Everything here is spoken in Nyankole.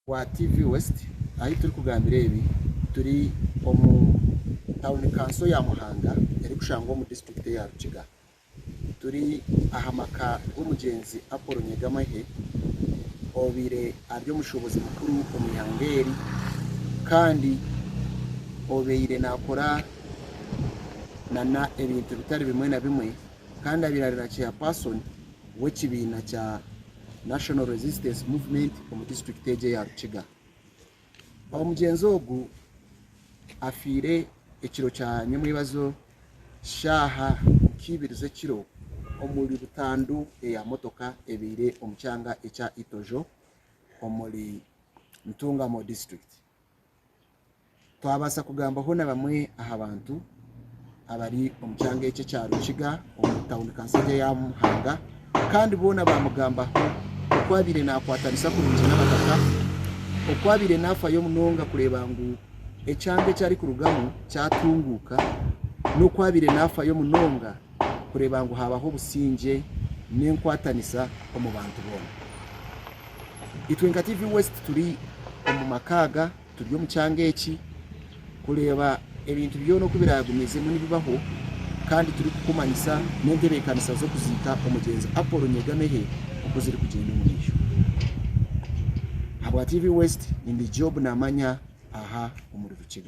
Wa TV West, ahi turikugambira ebi turi omu tauni kanso ya Muhanga erikushangwa omu disiturikiti eya Rukiga. Turi aha maka g'omugyenzi Apollo Nyegamahe obaire ari omushuubuzi mukuru omu ihanga eri kandi obaire nakora nana ebintu bitari bimwe na bimwe kandi abaire ari na chairperson w'ekibiina kya National Resistance Movement omu disiturikiti egi eya Rukiga. Omugyenzi ogu afiire ekiro kya nyomwebazo shaaha nk'ibiri z'ekiro omuri butandu eya motoka ebaire omu kyanga ekya Itojo omuri Ntungamo disiturikiti. Twabaasa kugambaho na bamwe aha bantu abari omu kyanga eki ekya Rukiga omu tawuni kanso egi eya Muhanga kandi boona baamugambaho oku abaire naakwatanisa kurungi n'abataka, oku abaire naafayo munonga kureeba ngu ekyanga eki arikurugamu kyatunguuka n'oku abaire naafayo munonga kureeba ngu haabaho obusingye n'enkwatanisa omu bantu boona. Itwe nka TV West turi omu maka aga. Turi omu kyanga eki kureeba ebintu byona oku biraagumizemu nibibaho kandi turikukumanyisa n'entebeekanisa z'okuziika omugyenzi Apollo Nyegamehe oku zirikugyenda omu maisho. Ahabwa TV West, ndi Job Namanya aha omuri Rukiga.